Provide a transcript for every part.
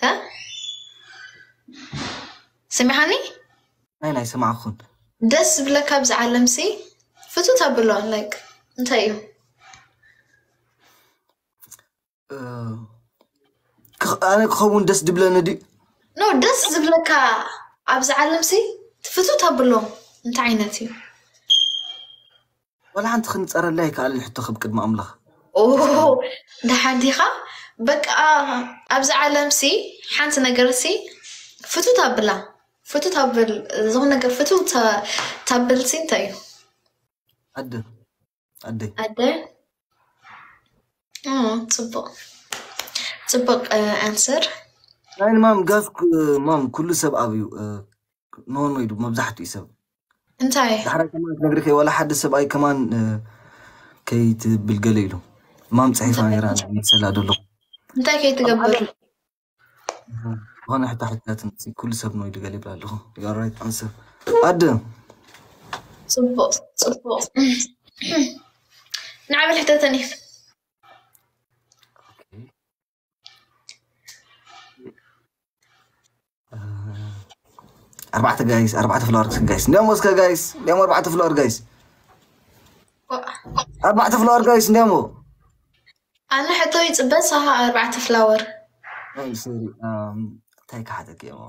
እ? ስሚዓኒ? ናይ ናይ ሰማዕኹን ደስ ዝብለካ ኣብዚ ዓለምሲ ፍቱት ኣብሎ። ላይክ እንታይ እዩ? እ፣ ክኽ- ኣነ ክኸውን ደስ ድብለኒ ድዩ? ኖ፣ ደስ ዝብለካ ኣብዚ ዓለምሲ ፍቱት ኣብሎ እንታይ ዓይነት እዩ? ወላ ሓንቲ ክንፀረላ ይከኣልን ሕቶ ክብ ቅድሚ ኣምላኽ። ኦ፣ ደሓን ዲኻ? በቃ ኣብዚ ዓለምሲ ሓንቲ ነገርሲ ፍቱት ኣብላ። ፍቱት ኣብል፣ ዝኾነ ነገር ፍቱት ተ- ታብልሲ እንታይ እዩ? ኣደ ኣደይ ኣደ? ኦ፣ ጽቡቕ ጽቡቕ ኣንሰር። ናይ ማም ጋፍ ክ- ማም ኩሉ ሰብ ኣብዩ ኖ ኖ ኢሉ መብዛሕትኡ ሰብ እንታይ ዳሕራይ ከማን ክነግርኸ ዋላ ሓደ ሰብኣይ ከማን እ፣ ከይትብል ገለ ኢሉ ማም ፅሒፋ ነይራ መሰላ ደሎ እንታይ ከይትገብር? ዝኾነ ሕታ ሕታት ኩሉ ሰብ ነው ይድገል ይብል ኣለኹ። You are right answer ኣደ ጽቡቕ ጽቡቕ። ንዓበል ሕተተኒ። ኣርባዕተ ጋይስ ኣርባዕተ ፍላወር ጋይስ እንዲያሞ እስከ ጋይስ እንዲያሞ ኣርባዕተ ፍላወር ጋይስ ኣርባዕተ ፍላወር ጋይስ እንዲያሞ ኣነ ሕቶ ይጽበ ሳኻ ኣርባዕተ ፍላወር። ኣይ ሶሪ እንታይ ክሓተክ እሞ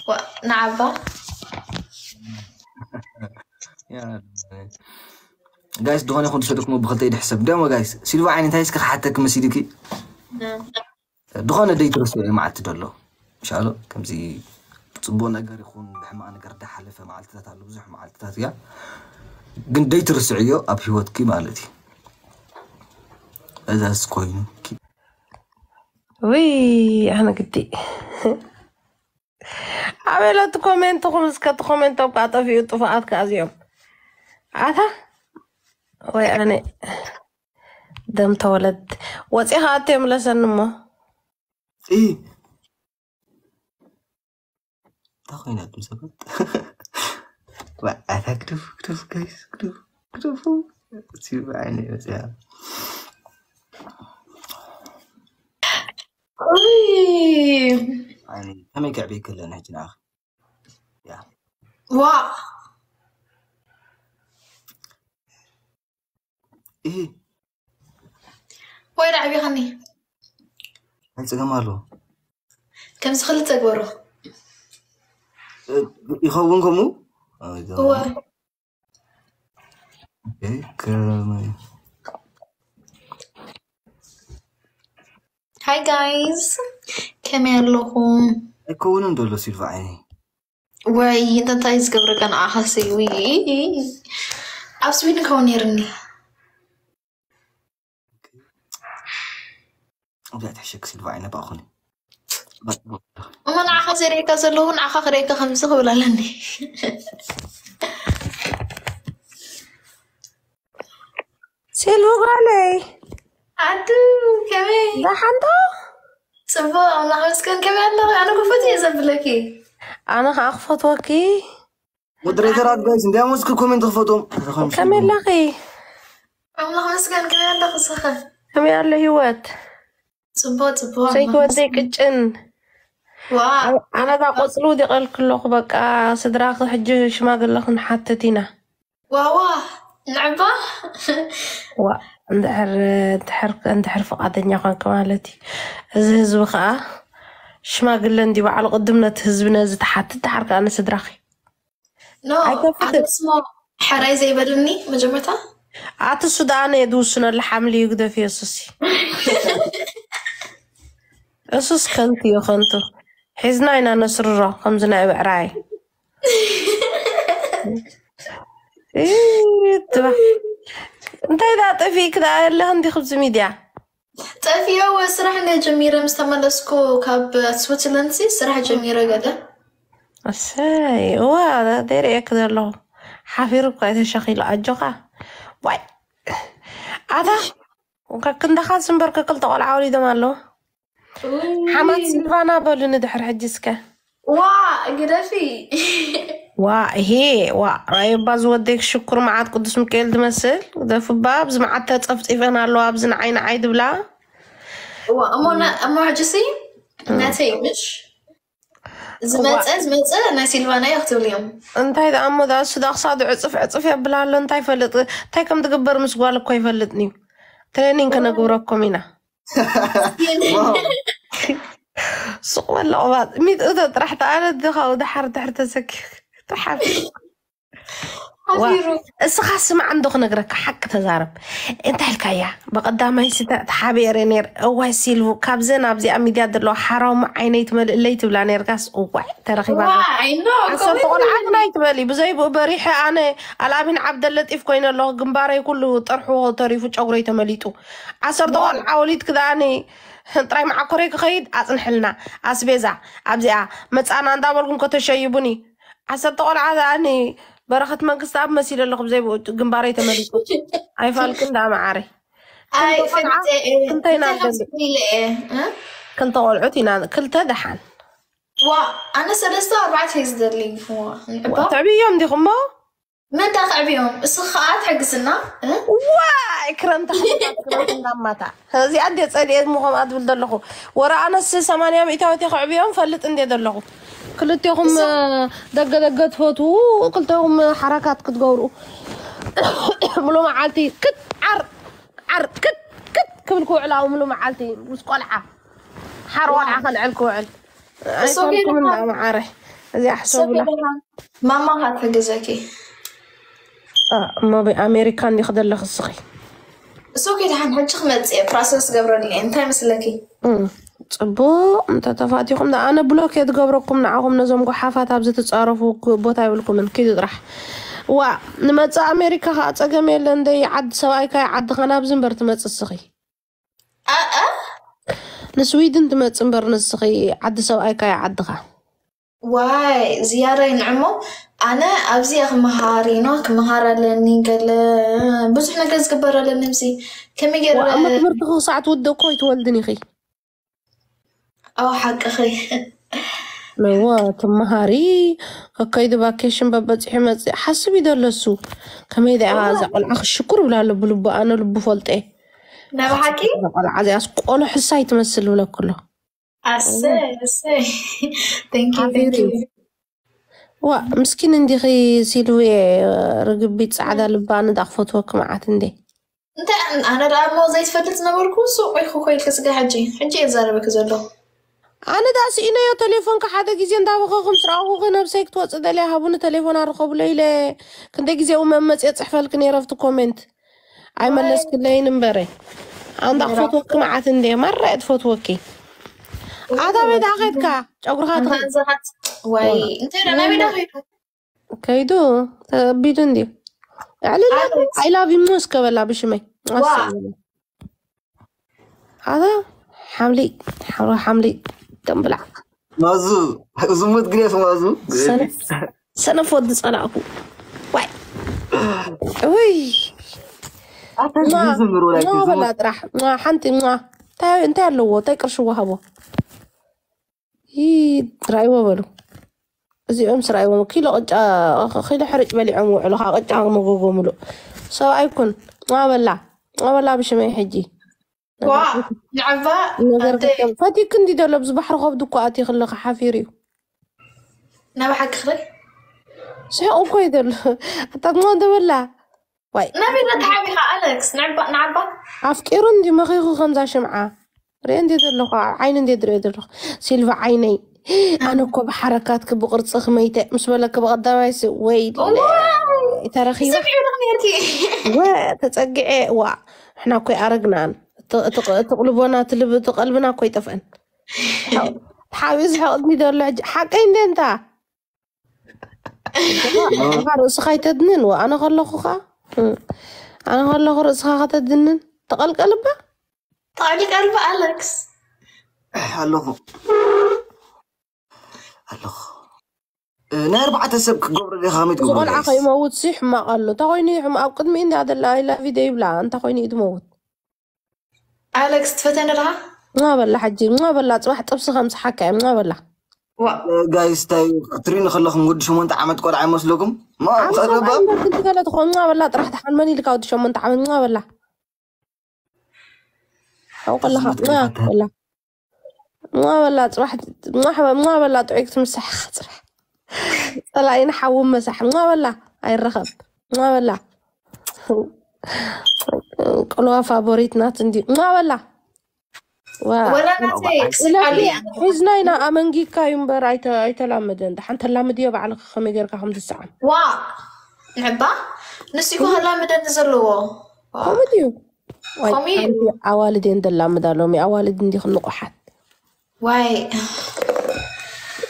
ዋ፣ ንዓባ ጋይስ ዝኾነ ይኹን ዝሰደክሞ ብክልተ ኢድ ሕሰብ እንዲያሞ ጋይስ ሲልቫ ዓይኒ እንታይ እስከ ክሓተክ መሲልኪ ዝኾነ ደይ ትርስዑ መዓልቲ ደሎ ኢንሻሎ ከምዚ ጽቡቅ ነገር ይኹን ብሕማቅ ነገር ዳሓለፈ መዓልትታት ኣሎ ብዙሕ መዓልትታት እያ ግን ደይ ትርስዕዮ ኣብ ህይወትኪ ማለት እዩ እዛስ ኮይኑ ውይ ኣነ ግዲ ኣበለቲ ኮሜንትኹም እስከ እቲ ኮሜንቶም ከዓ ጠፊኡ ጥፉኣት ከዓ እዚኦም ኣታ ወይ ኣነ ደም ተወለድ ወፂኻ ኣትዮ ምለሰኒ እሞ እይ እንታይ ኮይናትም ሰባት ኣታ ግደፉ ግደፉ ጋይስ ግደፉ ግደፉ ሲሉ ዓይነ መፅያ ከመይ ክዕበይ ከለና ሕጂ ንኣኽ ዋ እሂ ወይ ዳዕቢኻኒ እንታይ ፀገም ኣለዎ ከምዚ ክልተ ግበሮ ይኸውን ከምኡ እወ ከመይ ሃይ ጋይስ ከመይ ኣለኹም ኣይከውንን ደሎ ሲልቫ ዓይኒ ወይ እንተንታይ ዝገብረካ ንዓኻሲ ውይ ኣብ ስዊድን ከውን ነይርኒ እዚኣ ትሕሸክ ሲልቫ ዓይነ ባእኹኒ እሞ ንዓኻ ዘርእየካ ዘለኹ ንዓኻ ክርእየካ ከምዚ ክብል ኣለኒ ሲልቪ ጓለይ ኣዱ ከመይ ደሓንዶ ፅቡቅ ኣምላኽ መስገን ከመይ ኣለኺ ኣነ ክፈት እየ ዘብለኪ ኣነ ከዓ ክፈትወኪ ሞደሬተራት ጋይስ እንዲያም እስኪ ኮሜንት ክፈቶም ከመይ ኣለኺ ኣምላኽ መስገን ከመይ ኣለኺ ስኸ ከመይ ኣሎ ህይወት ፅቡቅ ፅቡቅ ሰይቲ ወደይ ቅጭን ዋ ኣነዳ ቆፅሉ ውዲቐልክ ኣለኹ በቃ ስድራኺ ሕጂ ሽማግለ ክንሓትት ኢና ዋዋ ንዕባ ዋ እንድሕር እንድሕር ፍቃደኛ ኮንክ ማለት እዩ እዚ ህዝቢ ከዓ ሽማግለ እንዲ ባዕሉ ቅድም ነቲ ህዝቢ ነዚ ተሓትት ድሓር ከዓ ንስድራኺ ኖ ኣደስሞ ሕራይ ዘይበልኒ መጀመርታ ኣቲ ሱዳን እየ ዝውስነሉ ሓምሊ እዩ ግደፍ የሱስ እሱስ ከንቱ እዩ ከንቱ ሒዝና ኢና ነስርሮ ከምዚ ናይ ብዕራይ እንታይ ዳ ጠፊእክ ዳ ኣለኽ እንዲ ክብዚ ሚድያ ጠፊኦ ስራሕ እንደ ጀሚረ ምስ ተመለስኩ ካብ ስዊትዘርላንድ ሲ ስራሕ ጀሚረ ገለ እሰይ እዋ ደርእየክ ዘለኹ ሓፊሩ እኳ ተሸኺሉ ኣጆኻ ዋይ ኣታ ክንደኻ ስምበር ክልተ ቆልዓ ወሊዶም ኣለዉ ሓማት ሲልቫና በሉ ንድሕር ሕጂ እስከ ዋ ግደፊ ዋ ይሄ ዋ ራየባ ዝወደይ ክሽኩር መዓት ቅዱስ ሚካኤል ዝመስል ግደፍባ ኣብዚ መዓት ተፀፍፂፈን ኣለዋ ኣብዚ ንዓይ ንዓይ ድብላ እዋ እሞ ነ- እሞ ሕጂ ሲ እናተይ ምሽ ዝመፀ ዝመፀ ናይ ሲልቫና እያ ክትብል እዮም። እንታይ ደኣ እሞ ደኣ እሱ ደኣ ክሳዱ ዕፅፍ ዕፅፍ የብላ ኣሎ። እንታይ ይፈልጥ? እንታይ ከም ትግበር ምስ ጓል እኮ ይፈልጥን እዩ። ትሬኒንግ ክነግብረኩም ኢና። ሱቕ በለ ቁባጥ ሚጥእቶ ጥራሕ ተኣለት ድኻው ድሓር ድሕር ተሰኪ ትሓፍ ሓፊሩ እስኻ ስማዕ እንዶ ክነግረካ ሓቂ ተዛረብ። እንታይ ኢልካያ? ብቐዳማይ ስተ ተሓቢረ ነር እዋይ ሲልቡ ካብዘን ኣብዚኣ ሚድያ ዘለዋ ሓራሙ ዓይነይ ትመልእለይ ትብላ ነርካስ እዋይ ተረኺባ። ዋይ ኖ ዓሰርተ ቆልዓት ናይ ትበሊ ብዘይ ብኡ በሪሐ ኣነ ኣልኣሚን ዓብደለጢፍ ኮይነ ኣለኹ። ግንባረይ ኩሉ ጥርሑ ተሪፉ ጨጉረይ ተመሊጡ። ዓሰርተ ቆልዓ ወሊድክ ደኣኒ ጥራይ መዓኮረይ ክኸይድ ኣጽንሕልና። ኣስቤዛ ኣብዚኣ መጻና እንዳበልኩም ከተሸይቡኒ። ዓሰርተ ቆልዓ ደኣኒ በረኸት መንግስቲ ኣብ መሲለ ኣለኹ። ብዘይ ብኡ ግንባረይ ተመሊጡ ኣይፋልክን ደኣ መዓረይ። ኣይ ክልተ ቆልዓ ፈልጠ እየ ክልተ ኢና እንታይ ከም ንደሊ። ስሚለ እየ እ? ክልተ ቆልዑት ኢና ክልተ ደሓን ዋ ኣነ ሰለስተ ኣርባዕተ እዩ ዝደሊ። ንዕባ ተዕብዮም ዲኹሞ? መን ዳ ክዕብዮም? እስኻ ከዓ ትሕግዝና እ? ዋይ ክረምቲ ሓይታት ክረምቲ እንዳማታ እዚኣ እንደ ጸልኤት ምኾም ኣትብል ዘለኹ። ወረ ኣነስ ሰማንያ ሚእታዊት ክዕብዮም ፈልጥ እንደ ዘለኹ። ክልቴኹም ደገ ደገ ትፈትዉ ክልቴኹም ሓረካት ክትገብሩ ምሉ መዓልቲ ክት ዓር ዓር ክት ክት ክብል ክውዕላው ምሉ መዓልቲ ምስ ቆልዓ ሓር ቆልዓ ከልዕል ክውዕል እሱ ግን ኣይፈልኩም እንዳ መዓረ እዚኣ ሕሰቡላ። ማማኻ ትሕግዘኪ። እሞ ኣሜሪካ እንዲኺ ዘለኺ እስኺ? እሱ ኪ ደሓን ሕጂ ክመጽእ እየ ፕራሰስ ገብረልኒ እንታይ መስለኪ? እም፣ ጽቡቕ እንተተፋቲኹም ደኣ ኣነ ብሎክ እየ ዝገብረኩም ንዓኹም ነዞም ጓሓፋት ኣብዚ ትጻረፉ ክ- ቦታ ይብልኩምን ኪዱ ጥራሕ። ዋ ንመጽእ ኣሜሪካ ከዓ ጸገም የለን ደይ ዓዲ ሰብኣይካ ዓድኻ ናብዚ እምበር ትመጽእ እስኺ። ኣኣ ንስዊድን ትመጽእ እምበር ንስኺ ዓዲ ሰብኣይካ ዓድኻ። ዋይ ዝያዳይ ንዕሞ ኣነ ኣብዚኣ ክመሃር ኖ ክመሃር ኣለኒ ገለ ብዙሕ ነገር ዝግበር ኣለኒ ኣብዚ ከመይ ገይረ ዋ እሞ ትምህርቲ ክሳዕ ትውድእ እኮ ይትወልድን ኢኺ። ኣው ሓቅኺ ነዎ ትመሃሪ ከከይዲ ቫኬሽን በበፂሑ መፅእ ሓስብ ይደለሱ ከመይ ዳ እዛ ቆልዓ ክሽኩር ብላ ኣሎ ብልቡ ኣነ ልቡ ፈልጠ ናይ ብሓቂ እዛ ቆልዓ እዚኣስ ቆሎ ሕሳይ ትመስል ብለኩሎ ኣሰይ ኣሰይ thank you thank you ዋ ምስኪን እንዲኺ ሲልውየ ርግቢት ፃዕዳ ልባ ንዳ ክፈትወኪ መዓት እንዴ እንታይ ኣነ ደኣ እሞ ዘይትፈልጥ ነበርኩ ሱቕ ኢልኩ ኮይልክ ስጋ ሕጂ ሕጂ እየ ዛረበክ ዘሎ ኣነ ዳ ስኢነዮ ቴሌፎንካ ሓደ ግዜ እንዳበኸኹ ምስ ረኣኹኺ ነብሰይ ክትወፅእ ደልያ ሃቡኒ ቴሌፎን ኣርኸብሎ ኢለ ክንደይ ግዜ እውን መመፅየ ፅሕፈልክ ነይረ ኣብቲ ኮሜንት ኣይመለስክለይን እምበረ ኣንዳ ክፈትወኪ መዓት እንደ ማራ እየ ትፈትወኪ ኣታ ቤት ኣኸድካ ጨጉርኻ ትኸ ወይ እንታይ ደኣ ናበይ ዳ ከይዱ ከይዱ ተቢዱ እንዲ ዕልል I love you እስከ በላ ብሽመይ ኣሰ ኣታ ሓምሊ ሓምሊ ሓምሊ ደምብላ ማዙ ዝሙት ግሬስ ማዙ ሰነፍ ሰነፍ ወዲ ጸላእኩ ዋይ ውይ ዝምሩ ማ በላ ጥራሕ ማ ሓንቲ ማ እንታይ እንታይ ኣለዎ እንታይ ቅርሺ ወሃቦ ይ ራይዎ በሉ እዚኦም ስራይዎም ኪሎ ቅጫ ኪሎ ሕርጭ በሊዖም ውዕሉ ካ ቅጫ መጎጎ ምሉእ ሰብኣይ ኩን ማ በላ ማ በላ ብሽመይ ሕጂ ዋ ንዕባ ነገር ኣደይ ፈቲክ እንዲ ደሎ ብዚ ባሕሪ ከብዱ እኮ ኣትዩ ከለካ ሓፊር እዩ ናብ ሓቂ ክብል ስሕቕ እኮ እዩ ዘሎ ኣታትማ እንተበላ ዋይ ናበይ ተሓቢኻ ኣለክስ ንዕባ ንዓባ ኣፍቂሩ እንዲ መኺኹ ከምዛ ሽምዓ ርአ እንዲ ዘለኹ ዓይኒ እንዲ ድርአ ዘለኹ ሲልቫ ዓይነይ ኣነ እኮ ብሓረካትክ ብቅርፅክ መይተ ምስ በለክ ብቀዳማይ ሲ ወይ ተረኺበ ስምዒ ነርኪ ወ ተፀግዐ ዋ ንሕና እኮ ኣረግናን ትቕልቦና ትልብ ትቐልብና እኮ ይጠፍአን ሓቢዝ ሕቕኒ ደሎ ሕጂ ሓቀይ እንደ እንታ ርእስኻ ኣይተድንን ወ ኣነ ከለኹ ኸ ኣነ ከለኹ ርእስኻ ከተድንን ተቐልቀልባ ተቐልቀልባ ኣለክስ ኣለኹ ኣለኹ ናይ ኣርባዕተ ሰብ ክገብሮ ዲኻ ከመይ እዚ ቆልዓ ትገብሮ ከይመውት ሲ ሕማቕ ኣሎ እንታይ ኮይኑ እዩ ሕማቕ ኣብ ቅድሚ እንዳ ደላ ኣይላቪ ደይብላ እንታይ ኮይኑ እዩ ትመውት ኣለክስ ትፈተኒ ደኻ ማ በላ ሕጂ ማ በላ ፅባሕ ጥብሲ ከምፅሓካ እዮም ማ በላ ዋ ጋይስ ታይ ክትሪኒ ከለኹም ወዲ ሸሞንተ ዓመት ቆልዓ ይመስለኩም ማ ዓመት ቀረባ ሰብዓይ እምበር ክንዲ ገለ ትኾን ማ በላ ጥራሕ ትሓልመን ኢልካ ወዲ ሸሞንተ ዓመት ማ በላ ሓው ከለኻ ማ በላ ሟ በላ ጽባሕ፣ ሟ በላ ጥዑይ ክትምሳሕ ጽባሕ። ጸላኢን ሓውን መሳሕ። ሟ በላ ኣይረኸብ። ሟ በላ። ቅልዋ ፋቦሪት ናት እንዲ። ሟ በላ። ዋ። ወላ ናተይ ኢላ ሒዝና ኢና ኣመንጊካ እዩ እምበር ኣይተ-፣ ኣይተላመደን። ደሓን ተላምድዮ ባዕልኺ ከመይ ጌርካ ከም ትስዓም። ዋ ንዕባ ንሱ ይኮ ከላምደኒ ዘለዎ። ከምኡ ድዩ? ዋይ፣ ከምኡ እዩ። ኣንቲ ኣዋልድ እየን ደላምዳ ሎሚ። ኣዋልድ እንዲኹም ንቑሓት። ዋይ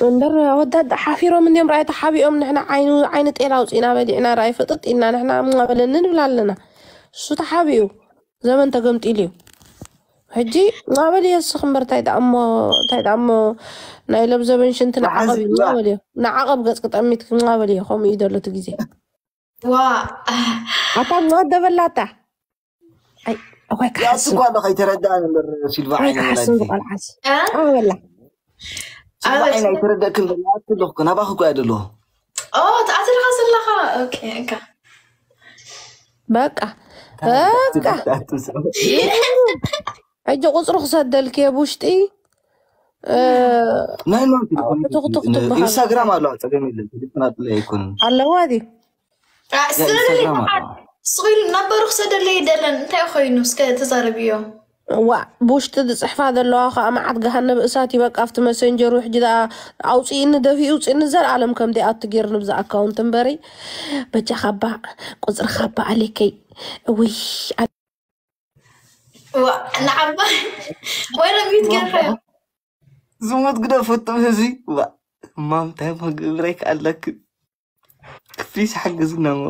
እምበር ኣወዳት ሓፊሮም እንዲዮም። ራእይ ተሓቢኦም ንሕና ዓይኑ፣ ዓይኒ ጤል ኣውፂእና በሊዕና ራእይ ፍጥጥ ኢልና ንሕና እማ በለኒ ንብል ኣለና። እሱ ተሓቢኡ ዘመን ተገምጢሉ እዩ። ሕጂ እማ በልዮ እስኽ እምበር እንታይ ደኣ እሞ፣ እንታይ ደኣ እሞ ናይ ሎም ዘበን ሽንቲ ንዓቐብ እዩ እማ በልዮ። ንዓቐብ ገጽ ክጠሚት እማ በልዮ። ከምኡ እዩ ዘሎ እቲ ግዜ። ዋ ኣታ እማ ደበላታ። ኣይ፣ ወይ ያሱ ክሓስብ፣ እኳ ኣሎ ከይተረዳእ ነበር ሲልቫ ወይ ዓይኒ ክሓስብ ወላዲተይ። ዝቆልዓስ። እ? ኣበላ። ሲልቫ ዓይኒ ኣይተረደእክን ዘሎ ኣትለኹ ናባኹ እኮ እያ ደለኹ። ኦ ተኣትልካ ዘለኻ። ኦኬ እንካ በቃ በቃ። ሕጂ ቁፅሪ ክሰደልክ እየ ብውሽጢ። እ፣ ናይ ኖን ትኽትኽ ትበሃል። ኢንስታግራም ኣሎ ጸገም የለን። ትልጥና ጥለ ኣይኮንን። ኣለዋ ድዩ? ስለ ኢንስታግራም ኣሎ። ስቕ ኢሉ ናበሩ ክሰደለይ ይደለን። እንታይ ኮይኑ እስከ ተዛረብዮ። ዋ ብውሽጢ ዝፅሕፋ ዘለዋ ከዓ መዓት ገሃነብ እሳት እዩ። በቃ ኣብቲ መሰንጀሩ ሕጂ ደኣ ኣውፅእኒ ደፊኡ ውፅእኒ ዘርኣለም ከም ደይኣቱ ገይርኒ ብዛ ኣካውንት እምበሪ በጃ ካባ ቁፅሪ ካባ ኣሌከይ እውይ ዋ ንዓባ ወይነ ሚት ገርካ ዝሞት ግደፈቶም ህዝቢ ዋ እማም እንታይ እሞ ግብረይ ክኣለክ ክፍሊስ ሓግዝና እሞ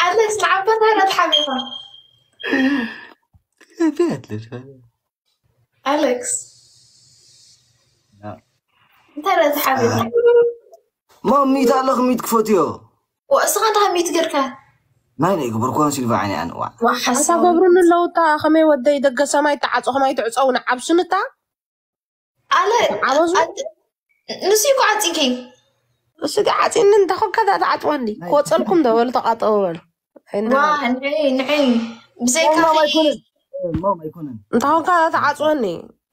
ኣሌክስ ንዓባ እንታይ ዳ ተሓቢኻ። እንታይ ኣለ ኣሌክስ እንታይ ዳ ተሓቢኻ። እሞ ሚት ኣለኽ ሚት ክፈትዮ ወእስኻ እንታይ ሚት ገርካ። ናይ ናይ ግበርኮን ሲልቫ ዓይኒ ኣንዋ ኣታ ገብሩኒ ኣለውታ ከመይ ወደይ ደገ ሰማይ ተዓፆ ከማይ ትዕፀው ንዓብሱንታ ኣለ ዓበዙ ንሱ ይኮ ዓፂኪ እሱ ዓፂኒ እንተኾንካ ዳ ተዓፅወኒ ክወፀልኩም ደበሉ ተቃጠው በሉ ዋ ንዒ ንዒ ብዘይካ ማም ኣይኮነን ማም ኣይኮነን እንተኾንካ ዳ ተዓፅወኒ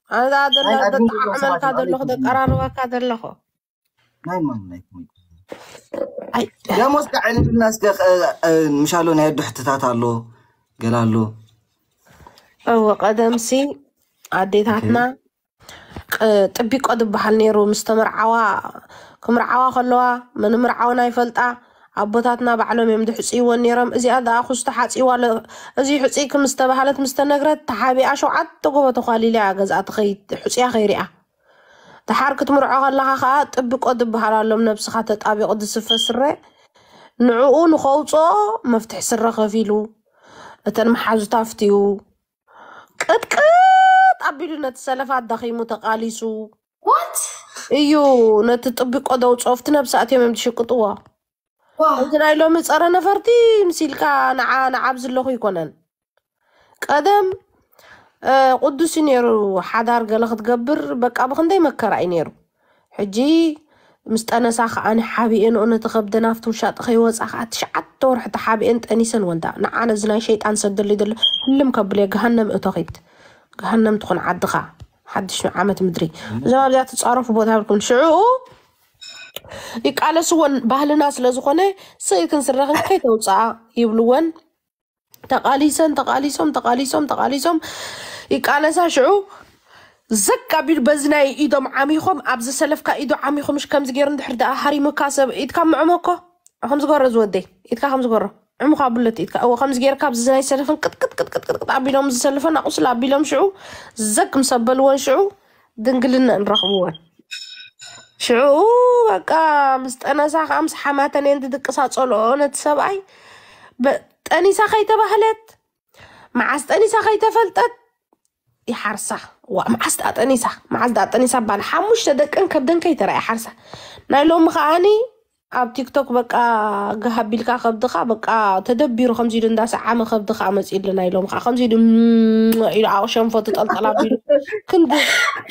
ኣነ ዳ ደላ ናይ ኣድሚን ደጣዓመልካ ሰባት ዘለኹ ማለት ደቀራርበካ ዘለኹ ናይ ማም ናይ ኮሚክ ኣይ ደሞስ ከዕልልና እስከ ምሻሎ ናይ ኣዱ ሕትታት ኣሎ ገላ ኣሎ እወ ቀደምሲ ኣዴታትና ቅ- ጥቢቆ ዝበሃል ነይሩ ምስ ተመርዓዋ ክምርዓዋ ከለዋ ምንምርዓወን ኣይፈልጣ ኣቦታትና ባዕሎም እዮም ድሕፅይወን ነይሮም። እዚኣ ደኣ ኩስቶ ሓፂዋ ኣሎ። እዚ ሕፅይኪ ምስ ተባሃለት ምስ ተነግረት ተሓቢኣ ሸውዓተ ጎቦ ተኳሊላ እያ ገዝኣ ትኸይድ ሕፅያ ከይሪኣ። ደሓር ክትምርዖ ከለኻ ከዓ ጥብቆ ዝበሃል ኣሎም ነብስኻ ተጣቢቑ ዝስፈ ስረ ንዕኡ ንኸውፅኦ መፍትሒ ስረ ከፊሉ እተን መሓዙት ኣፍትዩ ቅጥቅጥ ኣቢሉ ነቲ ሰለፋ ኣዳኺሙ ተቓሊሱ ዋት እዩ ነቲ ጥብቆ ደውፅኦ ኣብቲ ነብሲ ኣትዮም እዮም ዝሽቅጥዎ። ዋ እዚ ናይ ሎሚ ፀረ ነፈርቲ ምሲልካ ንዓ ንዓብ ዝለኹ ይኮነን። ቀደም እ፣ ቅዱስ እዩ ነይሩ ሓዳር ገለ ክትገብር በቃ ብክንደይ መከራ እዩ ነይሩ። ሕጂ ምስ ጠነሳ ከዓ ንሓቢኤንኦ ነቲ ከብደን ኣብቲ ውሻጢ ከይወፃ ከዓ ትሽዓተ ወርሒ ተሓቢኤን ጠኒሰን ወንዳ ንዓ ነዚ ናይ ሸይጣን ሰደሉ ዘሎ ህልም ከብልዮ ገሃነም እቶኺት ገሃነም ትኹን ዓድኻ ሓድሽ ዓመት ምድሪ እዞም ኣብዚኣ ትፃረፉ ቦታ ብልኩም ሽዑ ይቃለስወን ባህልና ስለ ዝኾነ ስእክን ስረኽን ከይተውፅኣ ይብልወን። ተቃሊሰን ተቃሊሶም ተቃሊሶም ተቃሊሶም ይቃለሳ ሽዑ ዘግ ኣቢሉ በዚ ናይ ኢዶም ዓሚኾም ኣብ ዝሰለፍካ ኢዱ ዓሚኾም ሽ ከምዚ ገይሩ እንድሕር ደኣ ሃሪሙካ ሰብ ኢድካ ምዕሞ እኮ ከምዚ ገሮ ዝወደይ ኢድካ ከምዚ ገሮ ዕሙኻ ብለት ኢድካ እዎ ከምዚ ገይርካ ኣብዚ ናይ ሰለፍን ቅጥቅጥቅጥቅጥቅጥ ኣቢሎም ዝሰልፈን ኣቁስል ኣቢሎም ሽዑ ዘግ ምስ ኣበልወን ሽዑ ድንግልና ንረኽብወን ሽዑ በቃ ምስ ጠነሳ ከዓ ምስ ሓማተን እየን ዝድቅሳ ፀልኦ ነቲ ሰብኣይ ጠኒሳ ከይተባህለት መዓስ ጠኒሳ ከይተፈልጠት ይሓርሳ ዋ መዓስ ደኣ ጠኒሳ መዓስ ደኣ ጠኒሳ ባል ሓሙሽተ ደቀን ከብደን ከይተረኣ ይሓርሳ ናይ ሎሚ ከዓኒ ኣብ ቲክቶክ በቃ ገሃቢልካ ከብድኻ በቃ ተደቢሩ ከምዚ ኢሉ እንዳሰዓመ ከብድኻ መፂሉ ናይ ሎም ከዓ ከምዚ ኢሉ ም- ኢሉ ኣው ሸንፈቱ ጠልጠል ኣቢሉ ክንዲ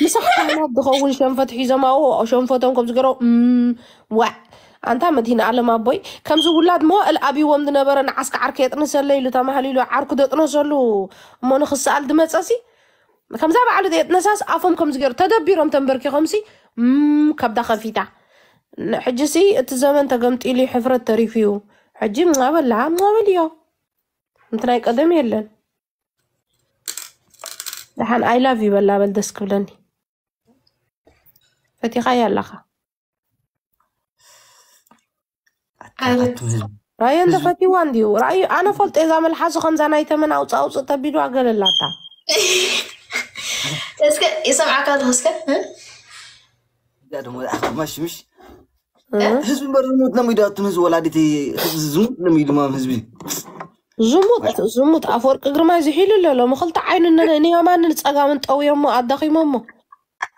ምሳሕ ካህናት ዝኸውን ሸንፈት ሒዞም ኣው ሸንፈቶም ከምዚ ገይሮም ም- ዋዕ ኣንታ መድሂን ኣለም ኣቦይ ከምዚ ውላድ መዋእል ኣብይዎም ዝነበረ ንዓስካ ዓርኪ የጥንሰለ ኢሉ ተማህሊሉ ዓርኩ ደጥነሰሉ እሞ ንክሰኣል ድመፀሲ ከምዛ በዓሉ ዘየጥነሳስ ኣፎም ከምዚ ገይሩ ተደቢሮም ተንበርኪኾምሲ፣ እም፣ ከብዳ ከፊታ። ን-፣ ሕጂሲ እቲ ዘመን ተገምጢሉ እዩ፣ ሕፍረት ተሪፉ እዩ። ሕጂ ምዋ በላ፣ ምዋ በልዮ። እቲ ናይ ቀደም የለን። ደሓን I love you በላ በል ደስ ክብለኒ። ፈቲኻያ ኣለኻ። ኣቱም ህዝቢ ራእዩ እንተፈቲዋ እንዲዩ ራእዩ ኣነ ፈልጦ እዛ መልሓሱ ከምዛ ናይ ተመን ኣውፃ ኣውፅእ ተቢሉ ኣገለላታ። እስከ ይሰምዓካ ኣለኹ እስከ እ? እዚኣ ደሞ ዝኣኽል ማሽ ምሽ ህዝቢ እምበር ዝሙት ለሚዱ ኣቱም ህዝቢ ወላዲት ህዝቢ ዝሙት ለሚዱ ማም ህዝቢ ዝሙት ዝሙት ኣፈወርቂ ግርማይ ዝሒሉ ኣሎ ሎሚ ክልተ ዓይኑ ነነ ንየማንን ጸጋምን ጠውዮሞ ኣዳኺሞሞ።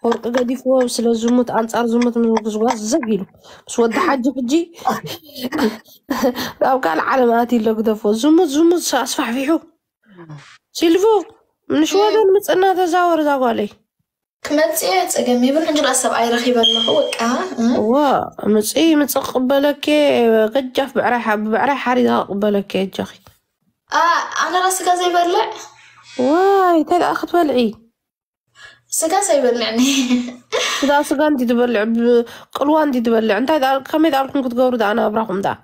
ወርቂ ገዲፍዎ ስለ ዝሙት ኣንጻር ዝሙት ምዝጓዝ ዘግ ኢሉ ምስ ወዲ ሓጂ ሕጂ ኣብ ካልእ ዓለም ኣትዩ ኣሎ ግደፎ። ዝሙት ዝሙት ኣስፋሕፊሑ ሲልፉ ንሽወደን ምጽና ተዛወር እዛ ጓለይ። ክመጽእ ጸገም ይብልን ሕጂ ደኣ ሰብኣይ ረኺበ ኣለኹ በቃ እ? እዋ ምጽእ ምጽእ ክቕበለኪ ገጃፍ ብዕራይ ሓ- ብዕራይ ሓሪጋ ክቕበለኪ እጃኺ። ኣ፣ ኣነ ራ ስጋ ዘይበልዕ ዋይ እንታይ ደኣ ክትበልዒ? ስጋ ዘይበልዕኒ ስጋ ስጋ እንዲ ትበልዕ ብ- ቅልዋ እንዲ ትበልዕ እንታይ ደኣ- ከመይ ደኣልኩም ክትገብሩ ደኣ ናብራኹም ደኣ?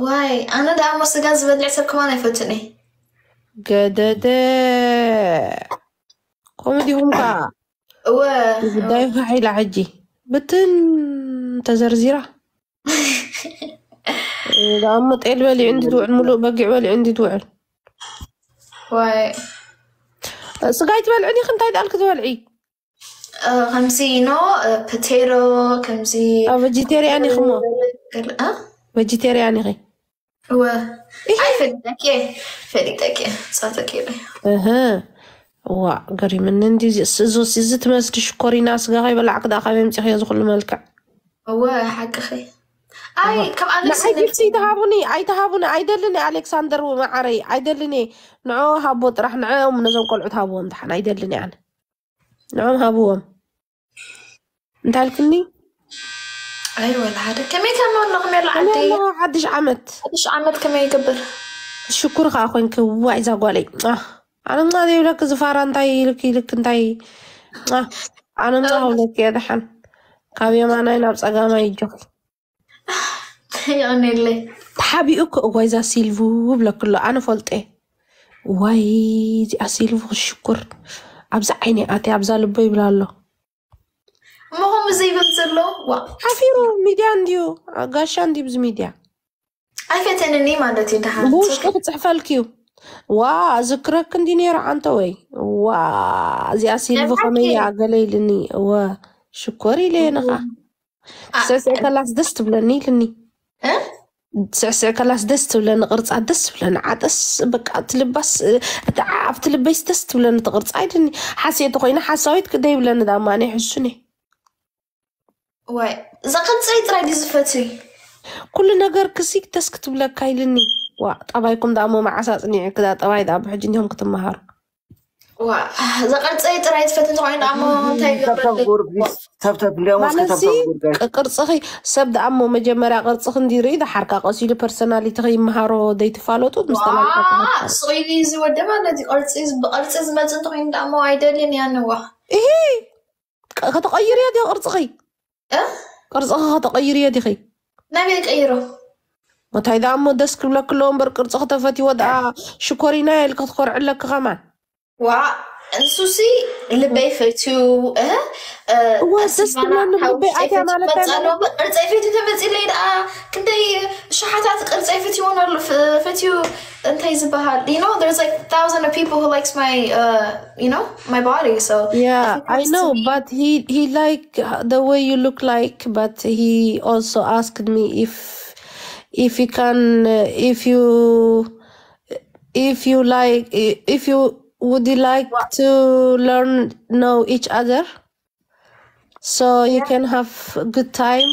ዋይ ኣነ ደኣ እሞ ስጋ ዝበልዕ ሰብ ከማን ኣይፈቱን እየ። ገደደ ከምኡ ዲኹም ከዓ እወ ጉዳይ ፋሕ ኢላ ሕጂ ብትን ተዘርዚራ። ዳሞ ጤል በሊዑ እንዲ ትውዕል ሙሉእ በጊዕ በሊዑ እንዲ ትውዕል ዋይ ስጋ ይትበልዕኒ ክ እንታይ ዳልክ ትበልዒ? እ፣ ከምዚ ኖ ፖቴሮ ከምዚ ቬጂቴሪያን ኢኽሞ እ? ቬጂቴሪያን ኢኺ? እወ ይሄ- ኣይ ፈሊጠኪ ፈሊጠኪ ጻተኪ እህ ዋ ገሪምኒ እንዲ እዚ ትመስሊ ሽኮሪና ስጋ ከይበላዕክ ደኣ ካበይ ኣምፂኽዮ ዝኩሉ መልክዕ? እወ ሓቅኺ። ኣይ ካብ ኣሌክስ ንዓይ ጊፍቲ ይተሃቡኒ ኣይተሃቡኒ ኣይደልን ኣሌክሳንደር መዓረይ ኣይደልን። ንዖ ሃቦ ጥራሕ ንዕኦም ነዞም ቆልዑት ሃብዎም ደሓን ኣይደልን ኣነ ንዖም ሃብዎም። እንታይ ኣልክኒ? ኣይ ወላ ሓደ ከመይ ከም ኣለኹም የለ ዓደይ ከመይ ሓድሽ ዓመት ሓድሽ ዓመት ከመይ ይገብር? ሽኩር ከዓ ኮይንክ ዋይ እዛ ጓለይ ኣነማ ዘይብለክ ዝፋራ እንታይ ኢልክ ኢልክ እንታይ ኣነማ ውለክ እየ ደሓን ካብ የማናይ ናብ ፀጋማይ ይጆክ ይቕኔለይ ተሓቢኡ እኮ እዋይ እዛ ሲልቭ ብለክሎ ኣነ ፈልጠ ዋይ እዚኣ ሲልቭ ክሽኩር ኣብዚ ዓይኒ ኣትያ ኣብዛ ልቦ ይብላ ኣሎ እሞ ከምኡ ዘይብል ዘሎ ዋ ሓፊሩ ሚድያ እንድዩ ጋሻ እንድዩ ብዚ ሚድያ ኣይፈተንኒ ማለት እዩ ደሓን ብውሽጢ ክፅሕፈልክ እዩ ዋ ዝክረክ እንዲ ነይሩ ዓንተ ወይ ዋ እዚኣ ሲልቭ ከመያ ገለ ኢልኒ እወ ሽኮር ኢለ ንኻ ስዕስዕ ከላስ ደስ ትብለኒ ኢልኒ እ? ስዕስዕ ከላስ ደስ ትብለኒ ቅርፃ ደስ ትብለኒ ዓጠስ በቃ ትልባስ እቲ ኣብቲ ልበይስ ደስ ትብለኒ እቲ ቅርፃ ኢልኒ ሓሴቲ ኮይነ ሓሳዊት ክደይብለኒ ዳማ ናይ ሕሱኒ ወይ እዛ ቅርፀይ ጥራይ ድዩ ዝፈትይ ኩሉ ነገር ክሲ ደስ ክትብለካ ኢልኒ ዋ ጠባይኩም ዳሞ መዓሳ ፅኒዑ ክዳ ጠባይ ዳ ብሕጂ እንዲኹም ክትመሃሩ ዋ እዛ ቅርፀይ ጥራይ ትፈትን ዝኾነ ደሞ እንታይ ይገብረለይ ተብተብ እንዲያውም እስከ ማለትሲ ተብተብ ጉዳይ ቅ- ቅርፅኺ ሰብ ደኣሞ መጀመርያ ቅርፅኺ እንዲርኢ ደሓርካ ቀሲሉ ፐርሶናሊቲ ይመሃሮ ዘይትፋለጡ ምስ ተላልካ ስቑኢሉ እዚ ወዲ ማለት እዩ ቅርፂ ብቅርፂ ዝመፅ እንተኮይኑ ደሞ ኣይደልን ያንዋ ይሄ ቅ- ከተቐይርዮ ዲ ቅርፅኺ እ? ቅርፅኺ ከተቐይርዮ ዲኺ ናበይ ቀይሮ እንታይ ደኣ እሞ ደስ ክብለክሎ እምበር ቅርፅኺ ተፈትዎ ደኣ ሽኮሪና ኢልኪ ክትኮርዕለኪ ከማን ዋ እንሱሲ ልበይ ፈትዩ እ? እ፣ እወ፣ ደስ ኣስማና ትብለኒ ሓውሽ ልበይ ኣትያ ኣይፈትዩ ማለት መጻ ኣይኮነን። ኣለዎ። ቅርጸይ ፈትዩ ተመጺለይ ደኣ ክንደይ ሸሓታት ቅርጸይ ፈትይዎን ኣሎ። ፈ- ፈትዩ እንታይ ዝበሃል you know there's like thousand of people who likes my uh, you know my body so Yeah, if it I comes to know, me- but he he like the way you look like, but he also asked me if if you can uh, if you if you like i- if you would you like to learn know each other, so you can have a good time.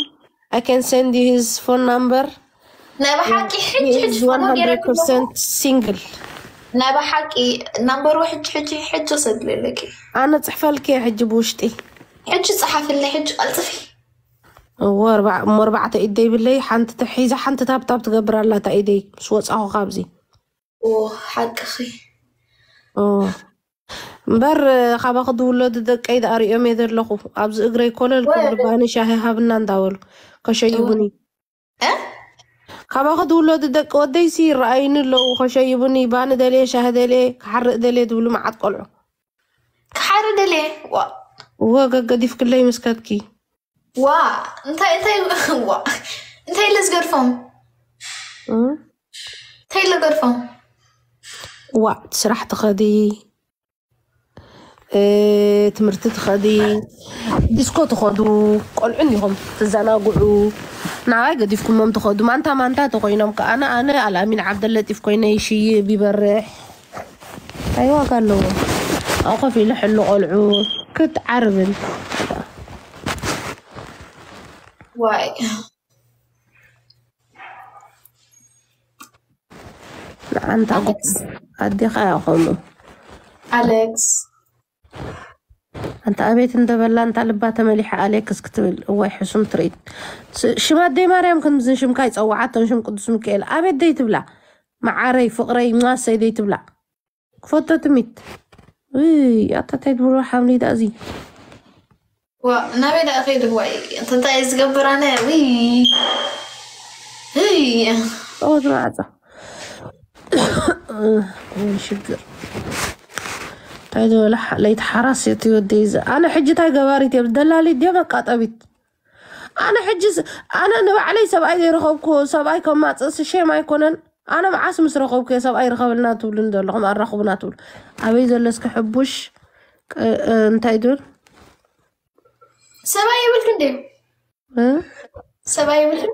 I can send you his phone number. ናይ ብሓቂ He ሕጂ ሕጂ is ፎቶ ገይረኪ ኣለኹ። one hundred percent single. ናይ ብሓቂ ናምበሩ ሕጂ ሕጂ ሕጂ ሰድለለኪ ኣነ ጽሕፈልኪ ሕጂ ብውሽጢ ሕጂ ጸሓፍለይ ሕጂ ቀልጥፊ እዎ ኣርባዕ- እሞ ኣርባዕተ ኢድ ዘይብለይ ሓንቲ ተሒዛ ሓንቲ ታብታብ ትገብር ኣላ እታ ኢደይ ምስ ወፃኹ ካብዚ ኦ ሓቅኺ ኦ፣ እምበር ካባኺ ዝውለዱ ደቀይ ዝኣርእዮም እየ ዘለኹ። ኣብዚ እግረይ ኮለል ክብሉ ባኒ ሻሂ ሃብና እንዳበሉ ከሸይቡኒ። ካባኺ ዝውለዱ ደቂ ወደይሲ ይረኣዩኒ ኣለዉ። ከሸይቡኒ ባኒ ደልየ ሻሂ ደልየ ክሓርእ ደልየ ዝብሉ መዓት ቆልዑ። ክሓርእ ደልየ ወ ገገዲፍክለይ ምስከትኪ ዋ እንታይ እንታይ ዋ እንታይ ኢለ ዝገድፎም እንታይ ኢለ ገድፎም ዋ ስራሕ ትኸዲ ትምህርቲ ትኸዲ ዲስኮ ትኸዱ ቆልዑ እንዲኹም ትዘናግዑ ናባይ ገዲፍኩሞም ትኸዱ ማንታ ማንታ ተኮይኖም ከኣነ ኣነ ኣልኣሚን ዓብደለጢፍ ኮይነ ይሽይብ ይበርሕ እንታይ ዋጋ ኣለዎ ኣብኡ ኮፍ ኢለ ሕሉ ቆልዑ ክትዓርብን ዋይ ንዓንታ ኣዴኻ ያኾኑ ኣሌክስ ኣንታ ኣቤት እንደበላ እንታ ልባ ተመሊሓ ኣሌክስ ክትብል እዋይ ሕሱም ትርኢት ሽም ኣደይ ማርያም ክንዝን ሽምካ ይፀዋዓቶን ሽም ቅዱስ ሚካኤል ኣቤት ደይ ትብላ መዓረይ ፍቅረይ ማሰይ ደይ ትብላ ክፈቶ ትሚት ኣታ ታይ ትብሎ ሓምሊ ዳ እዚ ዋ ናበይ ደኣ ከይዱ ዋይ እንታይ ዝገብር ኣነ ውይ ውይ ጸወት ማዕጻ ሽግር እንታይ ዝበለ ለይቲ ሓራስ እቲ ወደይ ኣነ ሕጂ እንታይ ገባሪት እየ ደላሊት ድዮ መቃጠቢት ኣነ ሕጂ ኣነ ንባዕለይ ሰብኣይ ዘይረኸብኩ ሰብኣይ ከማፅእስ ሸም ኣይኮነን ኣነ መዓስ ምስ ረኸብኩ እየ ሰብኣይ ርኸብልና ትብሉኒ ዘለኹም ኣራኽቡና ትብሉ ኣበይ ዘሎ እስኪ ሕቡሽ እንታይ ድብል ሰብኣይ የብልክን ድዩ ሰብኣይ የብልክን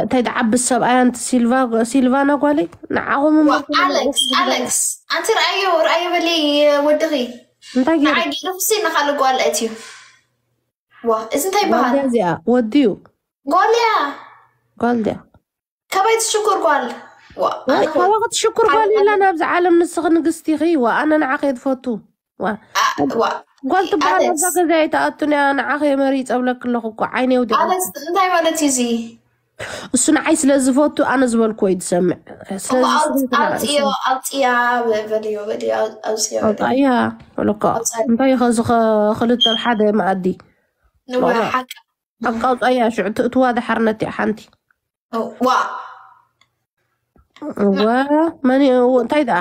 እንታይ ዝዓብስ ሰብኣይ ኣንቲ ሲልቫ ሲልቫና ጓለይ ንዓኹም ኣሌክስ ኣንቲ ርኣዮ ርኣዮ በሊ ወድኺ እንታይ ገይሩ ንዓይ ገይሩ ክሲ ንኻልእ ጓል ኣእትዩ ዋ እዚ እንታይ ይበሃል እዚኣ ወዲዩ ጓል እያ ጓል ድያ ካባይ ትሽኩር ጓል ዋ ካባኺ ትሽኩር ጓል የላ ናብዚ ዓለም ንስኺ ንግስቲ ኢኺ ዋ ኣነ ንዓኺ እየ ትፈቱ ዋ ጓል ትበሃል ኣብዛ ገዛ ኣይትኣቱን እያ ንዓኺ እየ መሪፀ ብለኪ ኣለኹ እኮ ዓይነ የውዲቐ እንታይ ማለት እዩ እዚ እሱ ንዓይ ስለ ዝፈቱ ኣነ ዝበልኩ ወይ ዝሰምዕ ኣውፅዮ ኣውፅያ በልዮ በልዮ ኣውፅዮ ኣውፃያ በለኮ እንታይ ከዚ ክልተ ሓደ መኣዲ ንወሓቅ ኣቃውፃያ ሽዑ ትእትዋ ድሓር ነቲ ሓንቲ ዋ ዋ መን እንታይ ደኣ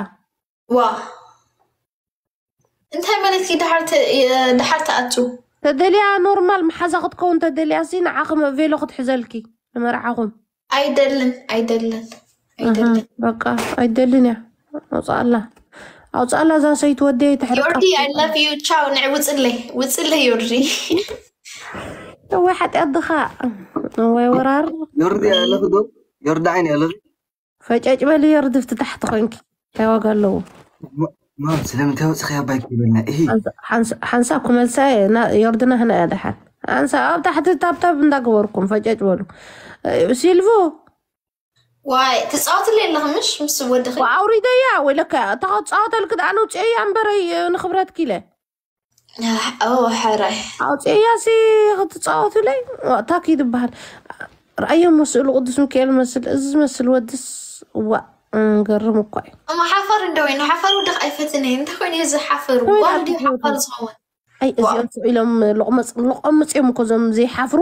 ዋ እንታይ ማለት እዩ ድሓር ትኣቱ ተደልያ ኖርማል መሓዛ ክትከውን ተደልያ ሲ ንዓኹም ቬሎ ክትሕዘልኪ ንመርዓኹም ኣይደልን ኣይደልን ኣይደልን በቃ ኣይደልን እያ ኣውፅኣላ ኣውፅኣላ እዛ ሰይቲ ወደይ ትሕርቃ ዮርዲ I love you ቻው ንዕ ውፅለይ ውፅለይ ዮርዲ ወይ ሓጢኣት ድኻ ወይ ወራር ዮርዲ ኣለኺ ዶ ዮርዲ ዓይኒ ኣለኺ ፈጨጭ በሊ ዮርዲ ፍትታሕቲ ኮንኪ እንታይ ዋጋ ኣለዎ ማም ስለምንታይ ወፅኺ ኣባይ ክብለና እሂ ሓንሳብ ክመልሳ እየ ዮርድና ህና እያ ደሓን ሓንሳብ ኣብ ታሕቲ ታብታብ እንዳገበርኩም ፈጨጭ በሉ ሲልቮ ዋይ ትፃወትለይ ኣለኺ ምሽ ምስ ወድኺ ኣውሪደያ ወይለካ እታ ክፃወተልክ ደኣ ነውፅኤያ እምበረይ ንክብረትኪ ኢለ ኦ ሕራይ ኣውፅኤያ ሲ ክትፃወትለይ ታኪ ዝበሃል ረኣዮም መስእሉ ቅዱስ ሚካኤል መስል እዚ ዝመስል ወድስ እዋ ገርም እኳ እዩ እሞ ሓፈር እንደ ወይ ንሓፈር ወድኽ ኣይፈትን እየ እንታይ ኮይኑ እዩ ዝሓፈር ጓል ድዩ ሓፈር ዝኸውን ኣይ እዚኦም ስቕ ኢሎም ሎቕመፅ ሎቐምፅ እዮም እኮ እዞም ዘይሓፍሩ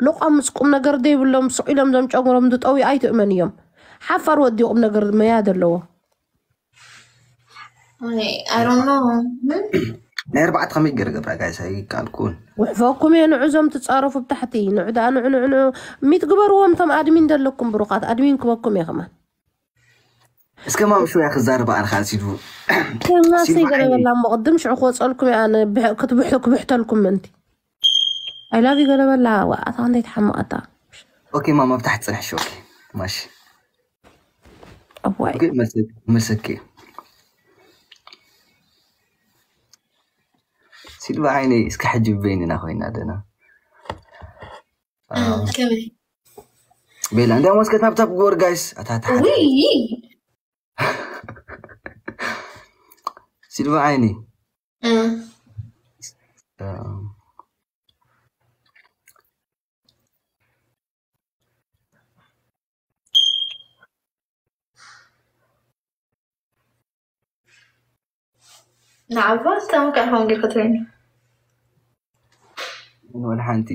ሎቐምፅ ቁም ነገር ዘይብሎም ስቕ ኢሎም እዞም ጨጉሮም ዝጠውዩ ኣይትእመን እዮም ሓፋር ወዲ ቁም ነገር መያ ዘለዎ ኣይሮኖ ናይ ኣርባዕተ ከመይ ገይረ ገብራ ጋይስ ኣይከኣልኩን ውሕፈኩም እየ ንዑ እዞም ትፃረፉ ብታሕቲ ንዑ ደኣ ንዑ ንዑ ንዑ ሚት ግበርዎም እቶም ኣድሚን ዘለኩም ብሩኻት ኣድሚን ክበኩም እየ ከማን እስከ ማም ሽወያ ክዛረብ ኣነ ካልሲዱ ከማሰይ ገለበላ እሞ ቅድም ሽዑ ክወፀልኩም እየ ኣነ ክትብሑ ክብሕተልኩም ምእንቲ ኣይላቪ ገለበላ ዋኣታ ክንደይ ትሓምቐታ ኦኬ ማማ ብታሕቲ ፅንሕሽ ኦኬ ማሽ እዋይ መልሰኪ ሲልባ ዓይነይ እስከ ሕጂ በይንና ኮይና ደና ቤላ እንዲያውም እስከ ታብታብ ግበር ጋይስ ኣታታ ሲልባ ዓይኒ ንዓባ እንታይ ኮንካ ኢኻ ጌርካ ትርእየኒ? ወላ ሓንቲ።